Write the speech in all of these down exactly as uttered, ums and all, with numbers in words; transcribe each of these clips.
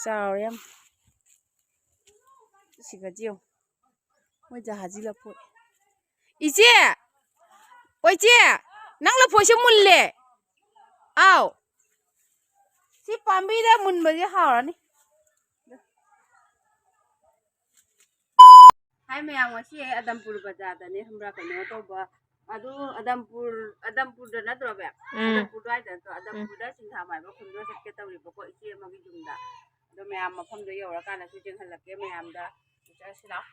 ꯆꯥꯎꯔꯦ ꯌꯥꯝ꯫ ꯁꯤꯒꯗꯤ ꯌꯦꯡꯉꯨ꯫ ꯃꯣꯏ ꯖꯍꯥꯖꯤ ꯂꯐꯣꯏ꯫ ꯏꯆꯦ! ꯑꯣ ꯏꯆꯦ! ꯅꯪ ꯂꯐꯣꯏꯁꯦ ꯃꯨꯜꯂꯦ꯫ ꯑꯥꯎ꯫ ꯁꯤ ꯄꯥꯝꯕꯤꯗ ꯃꯨꯟꯕꯁꯦ ꯍꯥꯎꯔꯅꯤ꯫ ꯍꯥꯏ ꯃꯌꯥꯝ, ꯉꯁꯤ ꯑꯩ ꯑꯗꯝꯄꯨꯔ ꯕꯖꯥꯔꯗꯅꯦ ꯈꯪꯕ꯭ꯔꯥ, ꯀꯩꯅꯣ ꯇꯧꯕ, ꯑꯗꯨ ꯑꯗꯝꯄꯨꯔ, ꯑꯗꯝꯄꯨꯔꯗ ꯅꯠꯇ꯭ꯔꯣ ꯕꯦꯝ? ꯎꯝ꯫ ꯑꯗꯝꯄꯨꯔꯗ ꯍꯥꯏꯗ ꯅꯠꯇ꯭ꯔꯣ? ꯎꯝ꯫ ꯑꯗꯝꯄꯨꯔꯗ ꯁꯤꯡꯖꯥ ꯃꯥꯏꯕ ꯈꯨꯟꯗ ꯆꯠꯀꯦ ꯇꯧꯔꯤꯕꯀꯣ, ꯏꯆꯦ ꯑꯃꯒꯤ ꯌꯨꯝꯗ꯫ ꯑꯗꯣ ꯃꯌꯥꯝ ꯃꯐꯝꯗꯣ ꯌꯧꯔꯀꯥꯟꯗꯁꯨ ꯌꯦꯡꯍꯜꯂꯛꯀꯦ ꯃꯌꯥꯝꯗ꯫ ꯆꯠꯁꯤ ꯂꯥꯎ꯫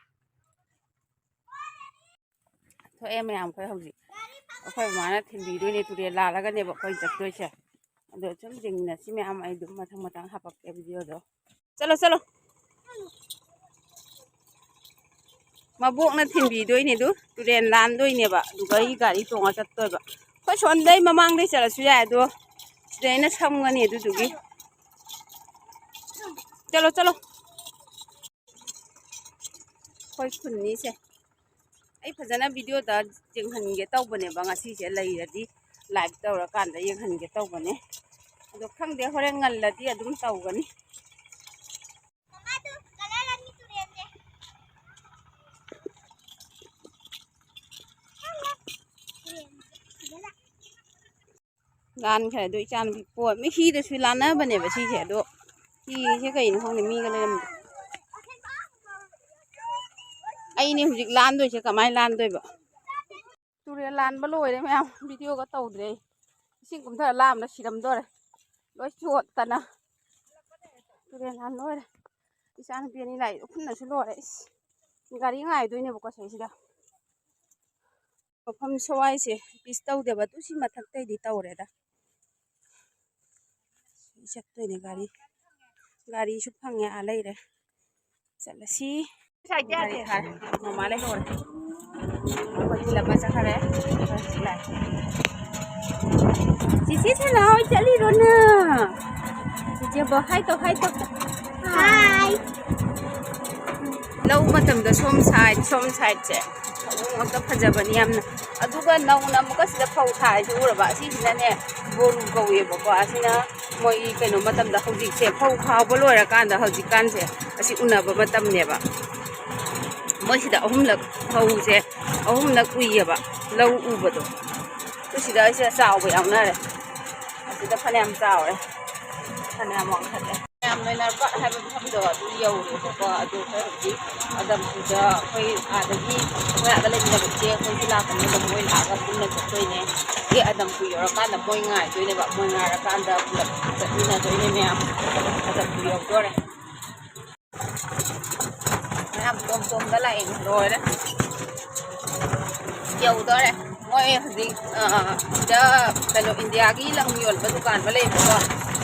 ꯊꯣꯛꯑꯦ ꯃꯌꯥꯝ, ꯑꯩꯈꯣꯏ ꯍꯧꯖꯤꯛ ꯑꯩꯈꯣꯏ ꯃꯃꯥꯅ ꯊꯤꯟꯕꯤꯗꯣꯏꯅꯦ, ꯇꯨꯔꯦꯜ ꯂꯥꯜꯂꯒꯅꯦꯕ ꯑꯩꯈꯣꯏ ꯆꯠꯇꯣꯏꯁꯦ꯫ ꯑꯗꯣ ꯁꯨꯝ ꯌꯦꯡꯃꯤꯟꯅꯁꯤ ꯃꯌꯥꯝ, ꯑꯩ ꯑꯗꯨꯝ ꯃꯊꯪ ꯃꯊꯪ ꯍꯥꯄꯛꯀꯦ ꯚꯤꯗꯤꯑꯣꯗꯣ꯫ ꯆꯠꯂꯣ, ꯆꯠꯂꯣ꯫ ꯃꯕꯣꯛꯅ ꯊꯤꯟꯕꯤꯗꯣꯏꯅꯦ ꯑꯗꯨ, ꯇꯨꯔꯦꯟ ꯂꯥꯟꯗꯣꯏꯅꯦꯕ, ꯑꯗꯨꯒ ꯑꯩ ꯒꯥꯔꯤ ꯇꯣꯡꯉ ꯆꯠꯇꯣꯏꯕ꯫ ꯑꯩꯈꯣꯏ ꯁꯣꯝꯗꯩ ꯃꯃꯥꯡꯗꯩ ꯆꯠꯂꯁꯨ ꯌꯥꯏ, ꯑꯗꯣ ꯁꯤꯗ ꯑꯩꯅ ꯁꯝꯒꯅꯤ ꯑꯗꯨꯗꯨꯒꯤ꯫ ꯆꯠꯂꯣ, ꯆꯠꯂꯣ꯫ ꯑꯩꯈꯣꯏ ꯈꯨꯟꯅꯤꯁꯦ꯫ ꯑꯩ ꯐꯖꯅ ꯚꯤꯗꯤꯑꯣꯗ ꯌꯦꯡꯍꯟꯒꯦ ꯇꯧꯕꯅꯦꯕ, ꯉꯁꯤꯁꯦ ꯂꯩꯔꯗꯤ ꯂꯥꯏꯚ ꯇꯧꯔꯀꯥꯟꯗ ꯌꯦꯡꯍꯟꯒꯦ ꯇꯧꯕꯅꯦ꯫ ꯑꯗꯣ ꯈꯪꯗꯦ, ꯍꯣꯔꯦꯟ ꯉꯜꯂꯗꯤ ꯑꯗꯨꯝ ꯇꯧꯒꯅꯤ꯫ ꯂꯥꯟꯈ꯭ꯔꯦ ꯑꯗꯣ ꯏꯆꯥꯅꯨꯄꯤ ꯄꯣꯠ ꯃꯤ ꯍꯤꯗꯁꯨ ꯂꯥꯟꯅꯕꯅꯦꯕ ꯁꯤꯁꯦ꯫ ꯑꯗꯣ ꯍꯤꯁꯦ ꯀꯩꯅꯣ ꯈꯪꯗꯦ, ꯃꯤꯒ ꯂꯩꯔꯝꯗꯦ꯫ ꯑꯩꯅꯦ ꯍꯧꯖꯤꯛ ꯂꯥꯟꯗꯣꯏꯁꯦ, ꯀꯃꯥꯏꯅ ꯂꯥꯟꯗꯣꯏꯕ? ꯇꯨꯔꯦꯜ ꯂꯥꯟꯕ ꯂꯣꯏꯔꯦ ꯃꯌꯥꯝ, ꯚꯤꯗꯤꯑꯣꯒ ꯇꯧꯗ꯭ꯔꯦ ꯑꯩ꯫ ꯏꯁꯤꯡ ꯀꯨꯝꯊꯔ ꯂꯥꯟꯕꯗ ꯁꯤꯔꯝꯗꯣꯔꯦ, ꯂꯣꯏ ꯆꯣꯠꯇꯅ꯫ ꯇꯨꯔꯦꯜ ꯂꯥꯟ ꯂꯣꯏꯔꯦ꯫ ꯏꯆꯥꯅꯨꯄꯤ ꯑꯅꯤ ꯂꯥꯛꯏ, ꯎꯐꯨꯟꯅꯁꯨ ꯂꯣꯏꯔꯦ꯫ ꯏꯁ, ꯒꯥꯔꯤ ꯉꯥꯏꯗꯣꯏꯅꯦꯕꯀꯣ ꯁꯤꯗꯩꯁꯤꯗ꯫ ꯃꯐꯝ ꯁ꯭ꯋꯥꯏꯁꯦ ꯄꯤꯁ ꯇꯧꯗꯦꯕ, ꯑꯗꯨ ꯁꯤ ꯃꯊꯛꯇꯩꯗꯤ ꯇꯧꯔꯦꯗ꯫ ꯁꯤ ꯆꯠꯇꯣꯏꯅꯦ ꯒꯥꯔꯤ꯫ ꯒꯥꯔꯤꯁꯨ ꯐꯪꯉꯦ, ꯑꯥ ꯂꯩꯔꯦ꯫ ꯆꯠꯂꯁꯤ꯫ ꯒꯥꯔꯤ ꯐꯥꯔꯦ꯫ ꯃꯃꯥ ꯂꯩꯍꯧꯔꯦ꯫ ꯑꯩꯈꯣꯏ ꯊꯤꯜꯂꯝꯃ ꯆꯠꯈꯔꯦ꯫ ꯆꯤꯆꯦ ꯁꯅꯥ ꯍꯣꯏ ꯆꯠꯂꯤꯔꯣ ꯅꯪ? ꯆꯤꯆꯦꯕꯨ ꯍꯥꯏ ꯇꯧ, ꯍꯥꯏ ꯇꯧ꯫ ꯍꯥꯏ꯫ ꯂꯧ ꯃꯇꯝꯗ ꯁꯣꯝ ꯁꯥꯏꯠ, ꯁꯣꯝ ꯁꯥꯏꯠꯁꯦ ꯃꯑꯣꯡ ꯑꯝꯇ ꯐꯖꯕꯅꯤ ꯌꯥꯝꯅ꯫ ꯑꯗꯨꯒ ꯅꯧꯅ ꯑꯃꯨꯛꯀ ꯁꯤꯗ ꯐꯧ ꯊꯥꯔꯤꯁꯦ ꯎꯔꯕ? ꯑꯁꯤꯁꯤꯅꯅꯦ ꯕꯣꯔꯨ ꯀꯧꯋꯦꯕꯀꯣ꯫ ꯑꯁꯤꯅ ꯃꯣꯏꯒꯤ ꯀꯩꯅꯣ ꯃꯇꯝꯗ ꯍꯧꯖꯤꯛꯁꯦ ꯐꯧ ꯈꯥꯎꯕ ꯂꯣꯏꯔꯀꯥꯟꯗ ꯍꯧꯖꯤꯛꯀꯥꯟꯁꯦ ꯑꯁꯤ ꯎꯅꯕ ꯃꯇꯝꯅꯦꯕ꯫ ꯃꯣꯏꯁꯤꯗ ꯑꯍꯨꯝꯂꯛ ꯐꯧꯁꯦ ꯑꯍꯨꯝꯂꯛ ꯎꯏꯌꯦꯕ ꯂꯧ ꯎꯕꯗꯣ꯫ ꯑꯗꯨ ꯁꯤꯗ ꯑꯩꯁꯦ ꯆꯥꯎꯕ ꯌꯥꯎꯅꯔꯦ꯫ ꯑꯁꯤꯗ ꯐꯅꯌꯥꯝ ꯆꯥꯎꯔꯦ, ꯐꯅꯌꯥꯝ ꯋꯥꯡꯈꯠꯂꯦ꯫ ꯃꯌꯥꯝ ꯂꯣꯏꯅꯔꯛꯄ ꯍꯥꯏꯕ ꯃꯐꯝꯗꯣ ꯑꯗꯨ ꯌꯧꯔꯦꯕꯀꯣ꯫ ꯑꯗꯨ ꯑꯩꯈꯣꯏ ꯍꯧꯖꯤꯛ ꯑꯗꯝꯄꯨꯔꯗ ꯑꯩꯈꯣꯏ ꯑꯥꯗꯒꯤ ꯑꯩꯈꯣꯏ ꯑꯥꯗ ꯂꯩꯃꯤꯟꯅꯕ ꯏꯆꯦ ꯑꯩꯈꯣꯏꯁꯨ ꯂꯥꯛꯄꯅꯦ꯫ ꯑꯗꯣ ꯃꯣꯏ ꯂꯥꯛꯑꯒ ꯄꯨꯟꯅ ꯆꯠꯇꯣꯏꯅꯦ꯫ ꯑꯦ ꯑꯗꯝꯄꯨꯔ ꯌꯧꯔꯀꯥꯟꯗ ꯃꯣꯏ ꯉꯥꯏꯗꯣꯏꯅꯦꯕ꯫ ꯃꯣꯏ ꯉꯥꯏꯔꯀꯥꯟꯗ ꯄꯨꯂꯞ ꯆꯠꯃꯤꯟꯅꯗꯣꯏꯅꯦ ꯃꯌꯥꯝ꯫ ꯑꯗꯝꯄꯨꯔ ꯌꯧꯗꯣꯔꯦ꯫ ꯃꯌꯥꯝ ꯇꯣꯝ ꯇꯣꯝꯗ ꯂꯥꯛꯑꯦ꯫ ꯂꯣꯏꯔꯦ꯫ ꯌꯧꯗꯣꯔꯦ꯫ ꯃꯣꯏ ꯍꯧꯖꯤꯛ, ꯑ, ꯁꯤꯗ ꯀꯩꯅꯣ ꯏꯟꯗꯤꯌꯥꯒꯤ ꯂꯪ ꯌꯣꯟꯕ ꯗꯨꯀꯥꯟ ꯑꯃ ꯂꯩꯌꯦꯕꯀꯣ꯫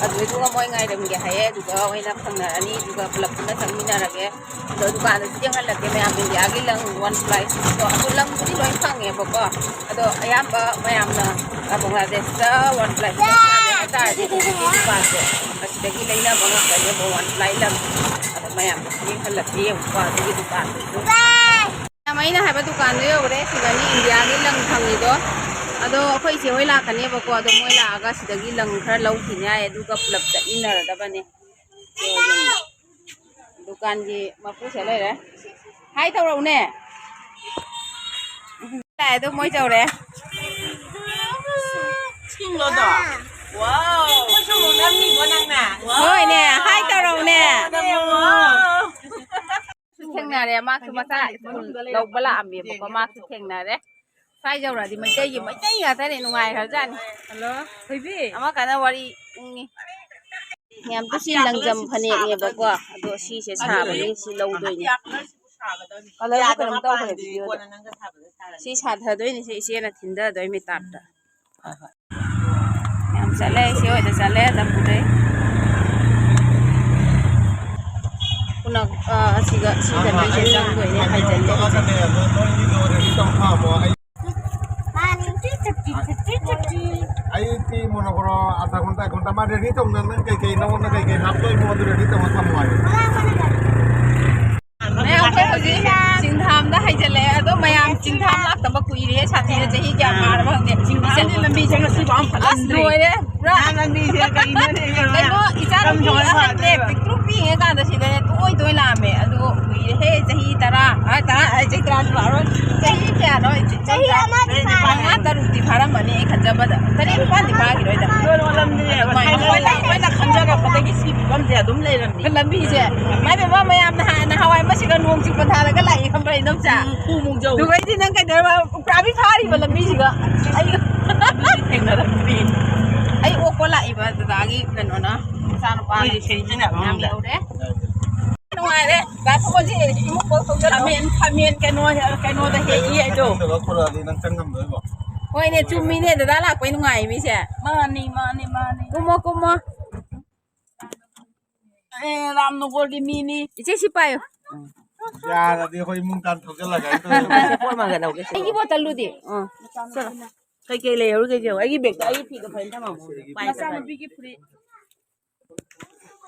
ꯑꯗꯨꯗꯨꯒ ꯃꯣꯏ ꯉꯥꯏꯔꯝꯒꯦ ꯍꯥꯏꯌꯦ꯫ ꯑꯗꯨꯒ ꯑꯣꯏꯅ ꯐꯪꯅꯔꯅꯤ꯫ ꯑꯗꯨꯒ ꯄꯨꯂꯞ ꯄꯨꯟꯅ ꯆꯪꯃꯤꯟꯅꯔꯒꯦ꯫ ꯑꯗꯣ ꯗꯨꯀꯥꯟꯗꯁꯨ ꯌꯦꯡꯍꯜꯂꯛꯀꯦ ꯃꯌꯥꯝ ꯏꯟꯗꯤꯌꯥꯒꯤ ꯂꯪ ꯋꯥꯟ ꯄ꯭ꯂꯥꯏꯁ ꯀꯣ꯫ ꯑꯗꯣ ꯂꯪꯕꯨꯗꯤ ꯂꯣꯏ ꯐꯪꯉꯦꯕꯀꯣ꯫ ꯑꯗꯣ ꯑꯌꯥꯝꯕ ꯃꯌꯥꯝꯅ, ꯑ, ꯕꯪꯒ꯭ꯂꯥꯗꯦꯁꯇ ꯋꯥꯟ ꯄ꯭ꯂꯥꯏꯁ ꯍꯥꯏꯇꯥꯔꯗꯤ ꯍꯧꯖꯤꯛꯀꯤ ꯗꯨꯀꯥꯟꯁꯦ ꯑꯁꯤꯗꯒꯤ ꯂꯩꯅꯕ ꯉꯥꯛꯇꯅꯦꯕ ꯋꯥꯟ ꯄ꯭ꯂꯥꯏ ꯂꯪ꯫ ꯑꯗꯣ ꯃꯌꯥꯝꯗꯁꯨ ꯌꯦꯡꯍꯜꯂꯛꯀꯦ ꯌꯦꯡꯉꯨꯀꯣ ꯑꯗꯨꯒꯤ ꯗꯨꯀꯥꯟꯗꯨꯁꯨ꯫ ꯃꯌꯥꯝ ꯑꯩꯅ ꯍꯥꯏꯕ ꯗꯨꯀꯥꯟꯗꯣ ꯌꯧꯔꯦ꯫ ꯁꯤꯗꯅꯤ ꯏꯟꯗꯤꯌꯥꯒꯤ ꯂꯪ ꯐꯪꯉꯤꯗꯣ꯫ ꯑꯗꯣ ꯑꯩꯈꯣꯏ ꯏꯆꯦ ꯍꯣꯏ ꯂꯥꯛꯀꯅꯦꯕꯀꯣ꯫ ꯑꯗꯣ ꯃꯣꯏ ꯂꯥꯛꯑꯒ ꯁꯤꯗꯒꯤ ꯂꯪ ꯈꯔ ꯂꯧꯈꯤꯅꯤ ꯍꯥꯏ꯫ ꯑꯗꯨꯒ ꯄꯨꯂꯞ ꯆꯠꯃꯤꯟꯅꯔꯗꯕꯅꯦ꯫ ꯗꯨꯀꯥꯟꯒꯤ ꯃꯄꯨꯁꯦ ꯂꯩꯔꯦ꯫ ꯍꯥꯏ ꯇꯧꯔꯛꯎꯅꯦ꯫ ꯂꯥꯛꯑꯦ ꯑꯗꯣ ꯃꯣꯏ ꯇꯧꯔꯦ꯫ ꯁꯤꯡꯂꯣꯗꯣ? ꯋꯥꯎ! ꯃꯣꯏꯁꯨ ꯑꯃꯨꯛ ꯅꯝꯃꯤꯕꯣ ꯅꯪꯅ? ꯍꯣꯏꯅꯦ, ꯍꯥꯏ ꯇꯧꯔꯛꯎꯅꯦ꯫ ꯋꯥꯎ! ꯊꯦꯡꯅꯔꯦ, ꯃꯥꯁꯨ ꯃꯆꯥ ꯁ꯭ꯀꯨꯜ ꯂꯧꯕ ꯂꯥꯛꯑꯝꯃꯦꯕꯀꯣ, ꯃꯥꯁꯨ ꯊꯦꯡꯅꯔꯦ꯫ ꯁ꯭ꯋꯥꯏ ꯌꯧꯔꯛꯑꯗꯤ ꯃꯩꯇꯩꯒꯤ, ꯃꯩꯇꯩ ꯉꯥꯛꯇꯅꯦ, ꯅꯨꯡꯉꯥꯏꯈ꯭ꯔꯖꯥꯠꯅꯤ꯫ ꯍꯜꯂꯣ, ꯊꯣꯏꯕꯤ꯫ ꯑꯃ ꯀꯟꯅ ꯋꯥꯔꯤ ꯎꯪꯉꯤ꯫ ꯃꯌꯥꯝ ꯇꯨ ꯁꯤ ꯂꯪꯖꯝ ꯐꯅꯦꯛꯅꯦꯕꯀꯣ, ꯑꯗꯣ ꯁꯤꯁꯦ ꯁꯥꯕꯒꯤ ꯁꯤ ꯂꯧꯗꯣꯏꯅꯦ꯫ ꯀꯂꯔꯕꯨ ꯀꯩꯅꯣꯝ ꯇꯧꯈ꯭ꯔꯦ ꯚꯤꯗꯤꯑꯣꯗ꯫ ꯁꯤ ꯁꯥꯊꯗꯣꯏꯅꯦ, ꯁꯤ ꯏꯆꯦꯅ ꯊꯤꯟꯊꯗꯣꯏꯅꯦ ꯇꯥꯞꯇ꯫ ꯍꯣꯏ, ꯍꯣꯏ꯫ ꯌꯥꯝ ꯆꯠꯂꯦ, ꯏꯆꯦ ꯍꯣꯏꯗ ꯆꯠꯂꯦ, ꯇꯝꯄꯨꯗꯩ꯫ ꯄꯨꯅ-, ꯑ, ꯑꯁꯤꯒ, ꯁꯤ ꯂꯝꯕꯤꯁꯦ ꯆꯪꯗꯣꯏꯅꯦ, ꯍꯥꯏꯖꯤꯜꯂꯦ ꯍꯧꯖꯤꯛ꯫ ꯑꯩꯗꯤ ꯃꯣꯅꯣꯀ꯭ꯔꯣ ꯑꯥꯙꯥ ꯘꯟꯇꯥ, ꯘꯟꯇꯥ ꯃꯥ ꯔꯦꯗꯤ ꯇꯧꯅ, ꯅꯪ ꯀꯩꯀꯩ, ꯅꯉꯣꯟꯗ ꯀꯩꯀꯩ ꯍꯥꯞꯇꯣꯏꯅꯣ ꯑꯗꯨ ꯔꯦꯗꯤ ꯇꯧꯅ ꯊꯝꯃꯣ ꯍꯥꯏꯌꯨ꯫ ꯃꯌꯥꯝ ꯑꯩꯈꯣꯏ ꯍꯧꯖꯤꯛ ꯆꯤꯡꯊꯥꯝꯗ ꯍꯥꯏꯖꯤꯜꯂꯛꯑꯦ꯫ ꯑꯗꯣ ꯃꯌꯥꯝ ꯆꯤꯡꯊꯥꯝ ꯂꯥꯛꯇꯕ ꯀꯨꯏꯔꯦ, ꯁꯥꯊꯤꯅ ꯆꯍꯤ ꯀꯌꯥ ꯐꯥꯔꯕ ꯈꯪꯗꯦ꯫ ꯆꯤꯡꯊꯥꯝ ꯂꯝꯕꯤꯁꯦ ꯉꯁꯤꯐꯥꯎ ꯑꯃ ꯐꯠꯂꯝꯗ꯭ꯔꯤ꯫ ꯑꯁ, ꯂꯣꯏꯔꯦ ꯄꯨꯔꯥ꯫ ꯂꯝꯕꯤꯁꯦ ꯀꯩꯅꯣꯅꯦ? ꯀ꯭ꯂꯥꯁ ꯕꯥꯔꯣ꯫ ꯆꯍꯤ ꯀꯌꯥꯅꯣ? ꯆꯍꯤ ꯑꯃꯗꯤ ꯐꯥꯔꯦ꯫ ꯃꯉꯥ ꯇꯔꯨꯛꯇꯤ ꯐꯥꯔꯝꯃꯅꯤ ꯑꯩ ꯈꯟꯖꯕꯗ꯫ ꯇꯔꯦꯠ ꯅꯤꯄꯥꯜꯗꯤ ꯐꯥꯈꯤꯔꯣꯏꯗ꯫ ꯑꯩꯈꯣꯏꯅ, ꯑꯩꯈꯣꯏꯅ ꯈꯟꯖꯔꯛꯄꯗꯒꯤ ꯁꯤ ꯐꯤꯕꯝꯁꯦ ꯑꯗꯨꯝ ꯂꯩꯔꯝꯃꯤ꯫ ꯂꯝꯕꯤꯁꯦ꯫ ꯃꯥꯏ ꯄꯦꯝꯃ, ꯃꯌꯥꯝ ꯅꯍꯥꯟ, ꯅꯍꯥꯟꯋꯥꯏ ꯃꯁꯤꯒ ꯅꯣꯡ ꯆꯨꯞꯄ ꯊꯥꯔꯒ ꯂꯥꯛꯏ ꯈꯪꯕ꯭ꯔꯥ, ꯏꯅꯝꯆꯥ? ꯎꯝ, ꯈꯨꯃꯨꯛ ꯌꯧ꯫ ꯑꯗꯨꯒꯩꯗꯤ ꯅꯪ ꯀꯩꯗꯧꯔꯕ? ꯎꯀ꯭ꯔꯥꯕꯤ ꯐꯥꯔꯤꯕ ꯂꯝꯕꯤꯁꯤꯒ꯫ ꯑꯩ ꯑꯗꯨꯗꯤ ꯊꯦꯡꯅꯔꯛꯇ꯭ꯔꯤ꯫ ꯑꯩ ꯑꯣꯛꯄ ꯂꯥꯛꯏꯕ ꯗꯗꯥꯒꯤ ꯀꯩꯅꯣꯅ, ꯃꯆꯥꯅꯨꯄꯥꯅ꯫ ꯑꯩꯈꯣꯏꯗꯤ ꯁꯦꯟ ꯏꯆꯤꯟ ꯏꯅꯥꯎ ꯌꯥꯝ ꯑꯃꯗ꯫ ꯌꯧꯔꯦ꯫ ꯅꯨꯡꯉꯥꯏꯔꯦ꯫ ꯗꯥ ꯊꯣꯛꯄꯁꯦ ꯏꯃꯨꯡ ꯀꯣꯛ ꯊꯣꯛꯆꯜꯂꯣ꯫ ꯈꯥꯃꯦꯟ, ꯈꯥꯃꯦꯟ ꯀꯩꯅꯣ, ꯀꯩꯅꯣꯗ ꯍꯦꯛꯏ ꯍꯥꯏꯗꯣ꯫ ꯅꯠꯇ꯭ꯔꯒ ꯄꯨꯔꯛꯑꯗꯤ ꯅꯪ ꯆꯪꯉꯝꯗꯣꯏꯕ꯫ ꯍꯣꯏꯅꯦ, ꯆꯨꯝꯃꯤꯅꯦ, ꯗꯗꯥ ꯂꯥꯛꯄꯩ ꯅꯨꯡꯉꯥꯏ ꯃꯤꯁꯦ꯫ ꯃꯥꯅꯤ, ꯃꯥꯅꯤ, ꯃꯥꯅꯤ꯫ ꯀꯨꯝꯃꯣ, ꯀꯨꯝꯃꯣ꯫ ꯑꯦ, ꯔꯥꯝꯅꯒꯔꯒꯤ ꯃꯤꯅꯤ꯫ ꯏꯆꯦ, ꯁꯤ ꯄꯥꯏꯌꯨ꯫ ꯌꯥꯔꯗꯤ ꯑꯩꯈꯣꯏ ꯏꯃꯨꯡ ꯇꯥꯟ ꯊꯣꯛꯆꯜꯂꯒ ꯑꯩ ꯇꯧꯔꯦ꯫ ꯄꯣꯠ ꯃꯥꯡꯍꯟꯍꯧꯒꯦ꯫ ꯑꯩꯒꯤ ꯕꯣꯇꯜꯗꯨꯗꯤ? ꯑꯥ, ꯆꯠꯂꯣ꯫ ꯀꯩꯀꯩ ꯂꯩꯍꯧꯔꯤꯒꯦ ꯌꯦꯡꯉꯣ꯫ ꯑꯩꯒꯤ ꯕꯦꯒꯇ ꯑꯩꯒꯤ ꯐꯤꯗꯣ ꯐꯖꯅ ꯊꯝꯃꯝꯃꯣ꯫ ꯄꯥꯏ, ꯄꯥꯏ꯫ ꯃꯆꯥꯅꯨꯄꯤꯒꯤ ꯐꯨꯔꯤꯠ꯫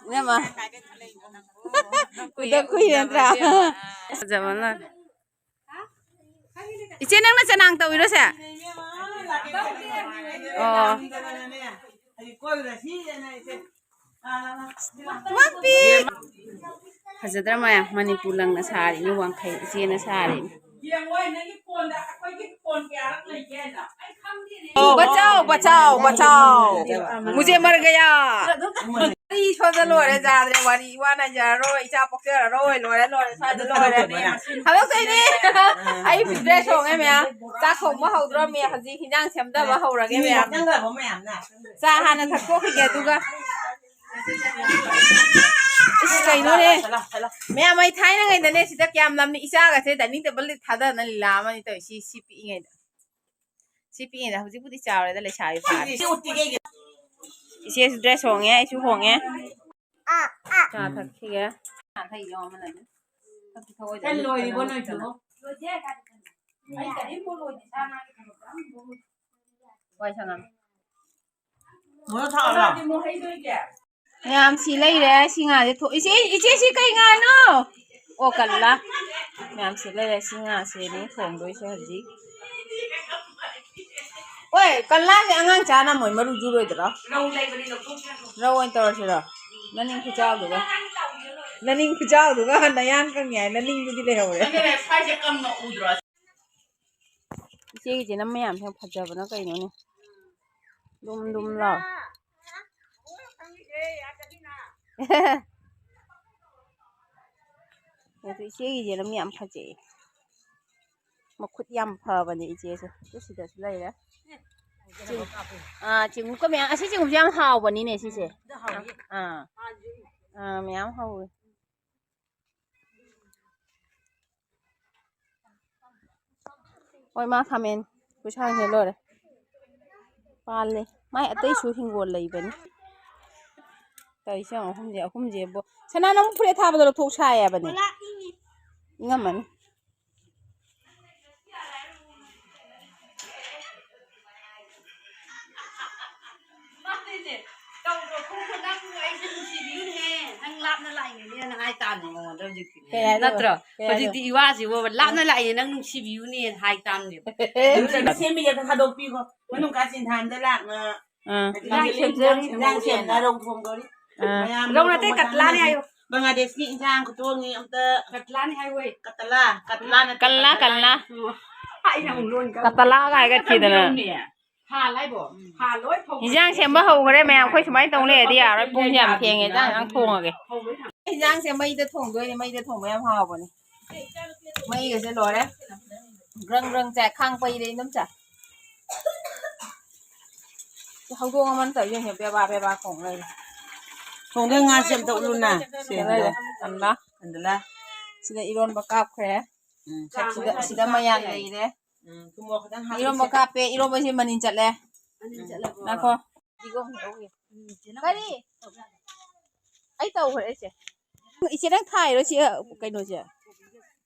ꯏꯅꯝꯃ꯫ ꯎꯗ ꯀꯨꯏꯔꯦ ꯅꯠꯇ꯭ꯔꯥ? ꯐꯖꯕ ꯑꯃ꯫ ꯏꯆꯦ, ꯅꯪꯅ ꯆꯅꯥꯡ ꯇꯧꯔꯤꯔꯣ ꯁꯦ? ꯑꯣ꯫ ꯃꯄꯤ! ꯐꯖꯗ꯭ꯔ ꯃꯌꯥꯝ? ꯃꯅꯤꯄꯨꯔ ꯂꯪꯅ ꯁꯥꯔꯤꯅꯤ, ꯋꯥꯡꯈꯩ ꯏꯆꯦꯅ ꯁꯥꯔꯤꯅꯤ꯫ बचाओ, बचाओ, बचाओ। मुझे मर गया। ꯋꯥꯔꯤ ꯁꯣꯝꯗ ꯂꯣꯏꯔꯦ, ꯌꯥꯗ꯭ꯔꯦ, ꯋꯥꯔꯤ ꯏꯋꯥ ꯅꯥꯏꯖꯔꯔꯣꯏ, ꯏꯆꯥ ꯄꯣꯛꯆꯔꯔꯣꯏ, ꯂꯣꯏꯔꯦ, ꯂꯣꯏꯔꯦ, ꯁ꯭ꯋꯥꯏꯗ ꯂꯣꯏꯔꯦ꯫ ꯊꯥꯗꯣꯛꯇꯣꯏꯅꯤ꯫ ꯑꯩ dress ꯍꯣꯡꯉꯦ ꯃꯌꯥꯝ꯫ ꯆꯥꯛ ꯊꯣꯡꯕ ꯍꯧꯗ꯭ꯔꯣꯃꯤ, ꯍꯧꯖꯤꯛ ꯍꯤꯟꯖꯥꯡ ꯁꯦꯝꯗꯕ ꯍꯧꯔꯒꯦ ꯃꯌꯥꯝ꯫ ꯆꯥ ꯍꯥꯟꯅ ꯊꯛꯇꯣꯛꯈꯤꯒꯦ, ꯑꯗꯨꯒ꯫ ꯏꯁ, ꯀꯩꯅꯣꯅꯦ? ꯃꯌꯥꯝ, ꯑꯩ ꯊꯥꯏꯅꯉꯩꯗꯅꯦ, ꯁꯤꯗ ꯀꯌꯥꯝ ꯂꯝꯅꯤ, ꯏꯆꯥꯒꯁꯦ dining table ꯊꯥꯗꯗꯅ ꯂꯤꯂꯥ ꯑꯃꯅꯤ ꯇꯧꯏ, ꯁꯤ, ꯁꯤ ꯄꯤꯛꯏꯉꯩꯗ꯫ ꯁꯤ ꯄꯤꯛꯏꯉꯩꯗ, ꯍꯧꯖꯤꯛꯄꯨꯗꯤ ꯆꯥꯎꯔꯦꯗ, ꯂꯩꯁꯥꯕꯤ ꯐꯥꯔꯦ꯫ ꯏꯆꯦꯁꯨ dress ꯍꯣꯡꯉꯦ, ꯑꯩꯁꯨ ꯍꯣꯡꯉꯦ꯫ ꯆꯥ ꯊꯛꯈꯤꯒꯦ꯫ ꯆꯥ ꯊꯛꯏ ꯌꯦꯡꯉꯣ ꯑꯃꯅ ꯑꯗꯨꯝ꯫ ꯊꯛꯇꯤ ꯊꯛꯑꯣꯏꯗꯕ꯫ ꯆꯟ ꯂꯣꯏꯔꯤꯕꯣ ꯅꯣꯏꯁꯨ? ꯂꯣꯏꯗꯦ꯫ ꯑꯩ ꯀꯔꯤꯝꯐꯥꯎ ꯂꯣꯏꯗꯦ꯫ ꯁꯥ ꯉꯥꯒꯤ ꯊꯕꯛ ꯑꯃꯐꯥꯎ ꯂꯣꯏꯗꯦ꯫ ꯋꯥꯏ ꯁꯪꯉꯝ꯫ ꯃꯣꯔꯣꯛ ꯁꯥꯕ꯭ꯔꯣ? ꯃꯣꯏꯗꯣ ꯏꯕꯦ꯫ ꯃꯌꯥꯝ ꯁꯤ ꯂꯩꯔꯦ, ꯁꯤ ꯉꯥꯁꯦ ꯊꯣ-, ꯏꯆꯦ, ꯏꯆꯦ, ꯁꯤ ꯀꯩ ꯉꯥꯅꯣ? ꯑꯣ, ꯀꯜꯂꯥ꯫ ꯃꯌꯥꯝ ꯁꯤ ꯂꯩꯔꯦ, ꯁꯤ ꯉꯥꯁꯤꯅꯤ ꯊꯣꯡꯗꯣꯏꯁꯦ ꯍꯧꯖꯤꯛ꯫ ꯍꯣꯏ, ꯀꯜꯂꯥꯁꯦ ꯑꯉꯥꯡ ꯆꯥꯅ ꯃꯣꯏ ꯃꯔꯨ ꯆꯨꯔꯣꯏꯗ꯭ꯔꯣ? ꯔꯧ ꯂꯩꯕꯅꯤ, ꯂꯧꯊꯣꯛꯈ꯭ꯔꯣ꯫ ꯔꯧ ꯑꯣꯏꯅ ꯇꯧꯔꯁꯤꯔꯣ? ꯃꯅꯤꯡ ꯈꯨꯆꯥꯎꯗꯨꯒ꯫ ꯅꯅꯤꯡ ꯈꯨꯆꯥꯎꯗꯨꯒ ꯅꯌꯥꯡ ꯀꯪꯉꯦ ꯍꯥꯏ, ꯅꯅꯤꯡꯗꯨꯗꯤ ꯂꯩꯍꯧꯔꯦ꯫ ꯅꯪꯅꯦ ꯁ꯭ꯋꯥꯏꯁꯦ ꯀꯪꯅ ꯎꯗ꯭ꯔꯣ? ꯏꯆꯦꯒꯤꯁꯤꯅ ꯃꯌꯥꯝꯁꯦ ꯐꯖꯕꯅ ꯀꯩꯅꯣꯅꯦ꯫ ꯗꯨꯝ ꯗꯨꯝ ꯂꯥꯎ꯫ ꯑꯗꯨ ꯏꯆꯦꯒꯤꯁꯤꯅ ꯃꯌꯥꯝ ꯐꯖꯩ꯫ ꯃꯈꯨꯠ ꯌꯥꯝ ꯐꯕꯅꯦ ꯏꯆꯦꯁꯦ꯫ ꯑꯗꯨ ꯁꯤꯗꯁꯨ ꯂꯩꯔꯦ꯫ ꯆꯦꯡ-, ꯑꯥ, ꯆꯦꯡꯀꯨꯞꯀ ꯃꯌꯥꯝ, ꯑꯁꯤ ꯆꯦꯡꯀꯨꯞꯁꯦ ꯌꯥꯝ ꯍꯥꯎꯕꯅꯤꯅꯦ ꯁꯤꯁꯦ꯫ ꯑꯥ꯫ ꯑꯥ, ꯃꯌꯥꯝ ꯍꯧꯋꯦ꯫ ꯍꯣꯏ, ꯃꯥ ꯈꯥꯃꯦꯟ ꯈꯨꯁꯥꯡꯁꯦ ꯂꯣꯏꯔꯦ꯫ ꯄꯥꯜꯂꯦ꯫ ꯃꯥꯏ ꯑꯇꯩꯁꯨ ꯍꯤꯡꯒꯣꯜ ꯂꯩꯕꯅꯤ꯫ ꯇꯧꯔꯤꯁꯦ ꯌꯦꯡꯉꯣ, ꯑꯍꯨꯝꯁꯦ, ꯑꯍꯨꯝꯁꯦꯕꯨ꯫ ꯁꯅꯥ, ꯅꯪ ꯐꯨꯔꯤꯠ ꯑꯊꯥꯕꯗꯣ ꯂꯧꯊꯣꯛ ꯁꯥꯏ ꯍꯥꯏꯕꯅꯦ꯫ ꯏꯪꯉꯝꯃꯅꯤ꯫ ꯃꯥꯅꯤꯅꯦ꯫ ꯇꯧꯔꯣ, ꯈꯣꯡ ꯈꯣꯡ ꯅꯪꯕꯨ ꯑꯩꯁꯦ ꯅꯨꯡꯁꯤꯕꯤꯌꯨꯅꯦꯍꯦ꯫ ꯅꯪ ꯂꯥꯞꯅ ꯂꯥꯛꯏꯅꯦꯅ ꯍꯥꯏ ꯇꯥꯕꯅꯦ ꯃꯉꯣꯟꯗ ꯍꯧꯖꯤꯛꯇꯤ꯫ ꯀꯩ ꯍꯥꯏꯅꯣ? ꯅꯠꯇ꯭ꯔꯣ? ꯀꯩ ꯍꯥꯏꯅꯣ? ꯍꯧꯖꯤꯛꯇꯤ ꯏꯋꯥꯁꯤꯕꯨ ꯂꯥꯞꯅ ꯂꯥꯛꯏꯅꯦ, ꯅꯪ ꯅꯨꯡꯁꯤꯕꯤꯌꯨꯅꯦꯅ ꯍꯥꯏ ꯇꯥꯕꯅꯦꯕ꯫ ꯁꯦꯝꯕꯤꯒꯦ, ꯊꯥꯗꯣꯛꯄꯤꯈꯣ꯫ ꯃꯅꯨꯡ ꯀꯥ ꯆꯤꯟꯊꯥꯟꯗ ꯂꯥꯛꯅ꯫ ꯑꯥ꯫ ꯏꯟꯖꯥꯡ ꯁꯦꯝꯖꯔꯤ꯫ ꯏꯟꯖꯥꯡ ꯁꯦꯝꯅ ꯔꯧ ꯊꯣꯡꯗꯧꯔꯤ꯫ ꯑꯥ꯫ ꯃꯌꯥꯝ ꯔꯧ ꯅꯠꯇꯦ, ꯃꯊꯪ ꯀꯇꯂꯥꯅꯦ ꯃꯊꯪ ꯍꯥꯏꯌꯨ꯫ ꯕꯪꯒ꯭ꯂꯥꯗꯦꯁꯀꯤ ꯏꯟꯖꯥꯡ ꯈꯨꯊꯣꯡꯅꯤ ꯑꯝꯇ꯫ ꯀꯇꯂꯥꯅꯦ ꯍꯥꯏꯌꯨ꯫ ꯀꯇꯂꯥ, ꯀꯇꯂꯥ ꯅꯠꯇꯦ, ꯀꯜꯂꯥ, ꯀꯇꯂꯥ꯫ ꯀꯜꯂꯥ꯫ ꯑꯣ꯫ ꯑꯩꯅ ꯑꯃꯨꯛ ꯂꯣꯟ ꯀꯇꯂꯥꯒ ꯍꯥꯏꯒꯠꯈꯤꯗꯅ꯫ ꯍꯥ ꯂꯥꯏꯕꯣ? ꯍꯥ ꯂꯣꯏ ꯐꯧ-, ꯏꯟꯖꯥꯡ ꯁꯦꯝꯕ ꯍꯧꯈ꯭ꯔꯦ ꯃꯌꯥꯝ꯫ ꯑꯩꯈꯣꯏ ꯁꯨꯃꯥꯏꯅ ꯇꯧ ꯂꯩꯔꯗꯤ ꯌꯥꯔꯣꯏ꯫ ꯄꯨꯡꯁꯦ ꯌꯥꯝ ꯊꯦꯡꯉꯦ꯫ ꯏꯟꯖꯥꯡ ꯌꯥꯝ ꯊꯣꯡꯉꯒꯦ꯫ ꯏꯟꯖꯥꯡꯁꯦ ꯃꯩꯗ ꯊꯣꯡꯗꯣꯏꯅꯦ꯫ ꯃꯩꯗ ꯊꯣꯡꯕ ꯌꯥꯝ ꯍꯥꯎꯕꯅꯦ꯫ ꯃꯩꯒꯁꯦ ꯂꯣꯏꯔꯦ꯫ ꯒ꯭ꯔꯪ ꯒ꯭ꯔꯪ ꯆꯥꯏ꯫ ꯈꯥꯡ ꯄꯩꯔꯦ ꯏꯅꯝꯆꯥ꯫ ꯍꯧꯗꯣꯡ ꯑꯃꯅ ꯇꯧꯔꯤꯁꯦ ꯌꯦꯡꯉꯨ, ꯕꯦꯕꯥ ꯕꯦꯕꯥ ꯈꯣꯡ ꯂꯩꯔꯦ꯫ ꯊꯣꯡꯗꯣꯏ ꯉꯥꯁꯦ ꯑꯝꯇ ꯎꯠꯂꯨꯅ꯫ ꯁꯦ, ꯂꯩꯔꯦ꯫ ꯀꯟꯗꯂꯥ꯫ ꯀꯟꯗꯂꯥ꯫ ꯁꯤꯗ ꯏꯔꯣꯟꯕ ꯀꯥꯞꯈ꯭ꯔꯦ꯫ ꯎꯝ, ꯁꯤꯗ, ꯁꯤꯗ ꯃꯌꯥꯟ ꯂꯩꯔꯦ꯫ ꯎꯝ, ꯊꯨꯝ ꯃꯣꯔꯣꯛ ꯈꯤꯇꯪ ꯍꯥꯞꯄꯁꯦ꯫ ꯏꯔꯣꯝꯕ ꯀꯥꯞꯄꯦ, ꯏꯔꯣꯝꯕꯁꯦ ꯃꯅꯤꯟ ꯆꯠꯂꯦ꯫ ꯃꯅꯤꯟ ꯆꯠꯂꯕꯣ? ꯉꯥꯏꯈꯣ꯫ ꯀꯔꯤ? ꯑꯩ ꯇꯧꯈ꯭ꯔꯦ, ꯏꯆꯦ꯫ ꯏꯆꯦ, ꯅꯪ ꯊꯥꯏꯔꯣ ꯁꯤ, ꯑ, ꯀꯩꯅꯣꯁꯦ?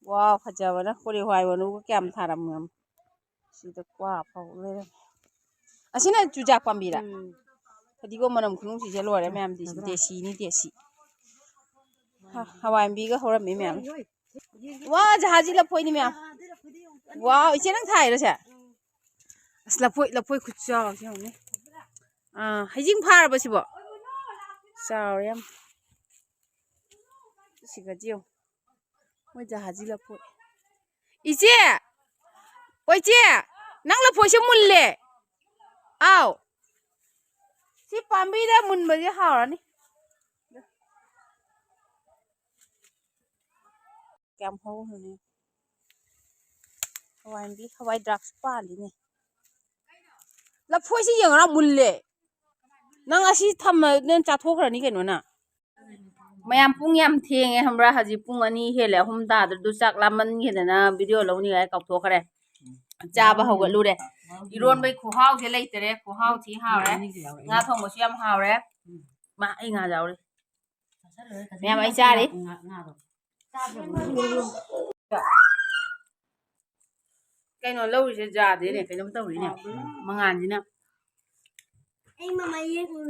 ꯋꯥꯎ, ꯐꯖꯕꯅ ꯀꯣꯂꯤ ꯍꯋꯥꯏ ꯃꯔꯨꯒ ꯀꯌꯥꯝ ꯊꯥꯔꯝꯃꯣ꯫ ꯁꯤꯗ ꯀ꯭ꯋꯥ ꯐꯥꯎ ꯂꯩꯔꯝꯃꯦ꯫ ꯑꯁꯤꯅ ꯆꯨꯖꯥꯛ ꯄꯥꯝꯕꯤꯔ? ꯎꯝ꯫ ꯐꯗꯤꯒꯣꯝ ꯃꯅꯝ ꯈꯨꯅꯨꯡꯁꯤꯁꯦ ꯂꯣꯏꯔꯦ ꯃꯌꯥꯝ, ꯗꯦꯁꯤ, ꯗꯦꯁꯤꯅꯤ, ꯗꯦꯁꯤ꯫ ꯍ-, ꯍꯋꯥꯏ ꯃꯨꯕꯤꯒ ꯍꯧꯔꯝꯃꯤ ꯃꯌꯥꯝ꯫ ꯋꯥ, ꯖꯍꯥꯖꯤ ꯂꯐꯣꯏꯅꯤ ꯃꯌꯥꯝ꯫ ꯋꯥꯎ, ꯏꯆꯦ ꯅꯪ ꯊꯥꯏꯔꯣ ꯁꯦ? ꯑꯁ, ꯂꯐꯣꯏ, ꯂꯐꯣꯏ ꯈꯨꯆꯥꯎꯁꯦ ꯌꯦꯡꯉꯨꯅꯦ꯫ ꯑꯥ, ꯍꯩꯖꯤꯡ ꯐꯥꯔꯕ ꯁꯤꯕꯣ? ꯆꯥꯎꯔꯦ ꯌꯥꯝ꯫ ꯁꯤꯒꯗꯤ ꯌꯦꯡꯉꯨ꯫ ꯃꯣꯏ ꯖꯍꯥꯖꯤ ꯂꯐꯣꯏ꯫ ꯏꯆꯦ! ꯑꯣ, ꯏꯆꯦ! ꯅꯪ ꯂꯐꯣꯏꯁꯦ ꯃꯨꯜꯂꯦ꯫ ꯑꯥꯎ꯫ ꯁꯤ ꯄꯥꯝꯕꯤꯗ ꯃꯨꯟꯕꯁꯦ ꯍꯥꯎꯔꯅꯤ꯫ ꯀꯌꯥꯝ ꯍꯧꯈ꯭ꯔꯦ꯫ ꯍꯋꯥꯏ ꯃꯨꯕꯤ, ꯍꯋꯥꯏ ꯗ꯭ꯔꯥꯛꯁ ꯄꯥꯜꯂꯤꯅꯦ꯫ ꯂꯐꯣꯏꯁꯤ ꯌꯦꯡꯉꯨꯔꯥ, ꯃꯨꯜꯂꯦ꯫ ꯅꯪ ꯑꯁꯤ ꯊꯝꯃ ꯅꯪ ꯆꯥꯊꯣꯛꯈ꯭ꯔꯅꯤ ꯀꯩꯅꯣ ꯅꯪ꯫ ꯃꯌꯥꯝ ꯄꯨꯡ ꯌꯥꯝ ꯊꯦꯡꯉꯦ ꯈꯪꯕ꯭ꯔꯥ? ꯍꯧꯖꯤꯛ ꯄꯨꯡ ꯑꯅꯤ ꯍꯦꯜꯂꯦ, ꯑꯍꯨꯝ ꯇꯥꯗ꯭ꯔꯗꯨ ꯆꯥꯛ ꯂꯥꯝꯃꯟꯈꯤꯗꯅ video ꯂꯧꯅꯤꯡꯉꯥꯏ ꯀꯥꯎꯊꯣꯛꯈ꯭ꯔꯦ꯫ ꯆꯥꯕ ꯍꯧꯒꯠꯂꯨꯔꯦ꯫ ꯏꯔꯣꯟꯕꯩ ꯈꯨꯍꯥꯎꯁꯦ ꯂꯩꯇꯔꯦ, ꯈꯨꯍꯥꯎ ꯊꯤ ꯍꯥꯎꯔꯦ꯫ ꯉꯥ ꯊꯣꯡꯕꯁꯨ ꯌꯥꯝ ꯍꯥꯎꯔꯦ꯫ ꯃꯥ, ꯑꯩ ꯉꯥ ꯌꯥꯎꯔꯤ꯫ ꯃꯌꯥꯝ ꯑꯩ ꯆꯥꯔꯤ꯫ ꯀꯩꯅꯣ ꯂꯧꯔꯤꯁꯦ ꯌꯥꯗꯦꯅꯦ, ꯀꯩꯅꯣꯝ ꯇꯧꯔꯤꯅꯦ꯫ ꯃꯉꯥꯜꯁꯤꯅ꯫ ꯑꯩ ꯃꯃꯥ ꯌꯦꯡꯉꯨ꯫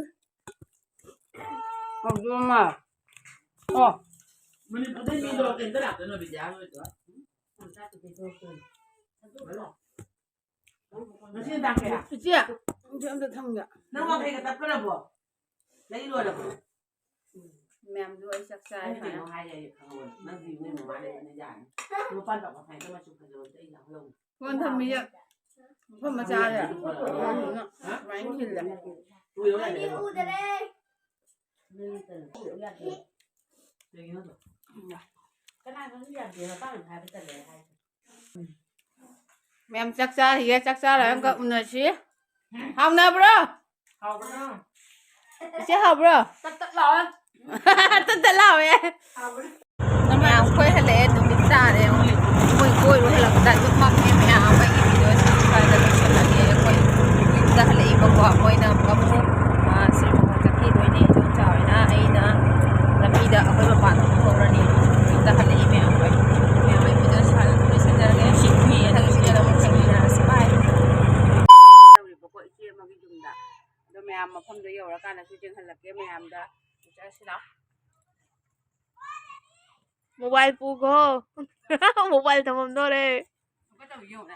ꯍꯧꯗꯣꯛꯑꯝꯃ꯫ ꯑꯣ꯫ ꯃꯅꯤꯄꯨꯔꯗꯩ ꯃꯤꯗꯣ ꯀꯩꯝꯇ ꯂꯥꯛꯇꯣꯏꯅꯣ ꯕꯤꯗ꯭ꯌꯥ ꯍꯣꯏꯗꯣ? ꯉꯁꯤ ꯇꯥꯡ ꯀꯌꯥ? ꯏꯆꯦ, ꯏꯆꯦ ꯑꯝꯇ ꯊꯝꯒꯦ꯫ ꯅꯪ ꯋꯥꯡꯈꯩꯒ ꯇꯞꯈ꯭ꯔꯕꯣ? ꯂꯩ ꯂꯣꯏꯔꯕꯣ? ꯃꯌꯥꯝꯗꯨ ꯑꯩ ꯆꯥꯛ ꯆꯥꯔꯦ ꯑꯩꯅ ꯀꯩꯅꯣ ꯍꯥꯏꯔꯦ, ꯈꯪꯉꯕ? ꯅꯪꯗꯤ ꯅꯣꯏ ꯃꯃꯥ ꯂꯩꯕꯅꯤ ꯌꯥꯔꯅꯤ꯫ ꯂꯨꯄꯥ ꯇꯔꯥ ꯃꯈꯥꯏꯗ ꯃꯆꯨ ꯐꯖꯕ ꯑꯝꯇ ꯑꯩ ꯂꯥꯛꯍꯜꯂꯧꯒꯦ꯫ ꯀꯣꯟ ꯊꯝꯃꯤꯁꯦ ꯃꯐꯝ ꯃꯆꯥꯁꯦ ꯑꯗꯨꯗꯨꯅ ꯁꯨꯃꯥꯏꯅ ꯈꯤꯜꯂꯦ꯫ ꯀꯨꯏꯔꯕ ꯌꯥꯗꯦ꯫ ꯀꯩꯒꯤꯅꯣ ꯑꯗꯣ? ꯀꯅꯥꯅꯣ ꯌꯥꯗꯦ, ꯃꯇꯥꯡ ꯍꯥꯏꯕ ꯇꯜꯂꯦ ꯍꯥꯏꯁꯦ꯫ ꯃꯌꯥꯝ ꯆꯥꯛ ꯆꯥꯔꯤꯌꯦ, ꯆꯥꯛ ꯆꯥꯔꯒ ꯑꯃꯨꯛꯀ ꯎꯅꯁꯤ꯫ ꯍꯥꯎꯅꯕ꯭ꯔꯣ? ꯍꯥꯎꯕ꯭ꯔꯣ? ꯏꯆꯦ, ꯍꯥꯎꯕ꯭ꯔꯣ? ꯇꯠ ꯇꯠ ꯂꯥꯎꯋꯦ꯫ ꯇꯠ ꯇꯠ ꯂꯥꯎꯋꯦ꯫ ꯍꯥꯎꯕ꯭ꯔꯣ? ꯃꯌꯥꯝ ꯑꯩꯈꯣꯏ ꯍꯜꯂꯛꯑꯦ, ꯅꯨꯃꯤꯠ ꯇꯥꯔꯦ꯫ ꯑꯩꯈꯣꯏ ꯀꯣꯏꯔꯨ ꯍꯜꯂꯛꯄꯗ ꯑꯗꯨꯝ ꯃꯝꯃꯦ꯫ ꯃꯌꯥꯝ ꯑꯩꯒꯤ video ꯁꯤ ꯁ꯭ꯋꯥꯏꯗ ꯂꯣꯏꯁꯤꯜꯂꯒꯦ꯫ ꯑꯩꯈꯣꯏ ꯌꯨꯝꯗ ꯍꯜꯂꯛꯏꯕꯀꯣ꯫ ꯃꯣꯏꯅ ꯑꯃꯨꯛ, ꯑꯥ, ꯁꯤꯔꯃꯣ ꯆꯠꯈꯤꯗꯣꯏꯅꯦ꯫ ꯏꯗꯣꯝꯆꯥ ꯍꯣꯏꯅ ꯑꯩꯅ ꯂꯝꯕꯤꯗ ꯑꯩꯈꯣꯏ ꯃꯄꯥꯟ ꯑꯃꯨꯛ ꯊꯣꯛꯂꯅꯤ꯫ ꯌꯨꯝꯗ ꯍꯜꯂꯛꯏ ꯃꯌꯥꯝ ꯍꯣꯏ꯫ ꯃꯌꯥꯝ ꯑꯩ video ꯁ꯭ꯋꯥꯏꯗ ꯑꯗꯨꯝ ꯂꯣꯏꯁꯤꯟꯖꯔꯒꯦ꯫ ꯃꯊꯪ video ꯗ ꯑꯃꯨꯛ ꯊꯦꯡꯅꯔꯁꯤ꯫ Bye꯫ ꯇꯧꯔꯤꯕꯀꯣ ꯏꯆꯦ ꯑꯃꯒꯤ ꯌꯨꯝꯗ꯫ ꯑꯗꯣ ꯃꯌꯥꯝ ꯃꯐꯝꯗꯣ ꯌꯧꯔꯀꯥꯟꯗꯁꯨ ꯌꯦꯡꯍꯜꯂꯛꯀꯦ ꯃꯌꯥꯝꯗ꯫ ꯆꯠꯁꯤ ꯂꯥꯎ꯫ Mobile ꯄꯨꯈꯣ꯫ Mobile ꯊꯝꯐꯝꯗꯣꯔꯦ꯫ ꯀꯃꯥꯏꯅ ꯇꯧꯔꯤ ꯌꯦꯡꯉꯨꯅꯦ꯫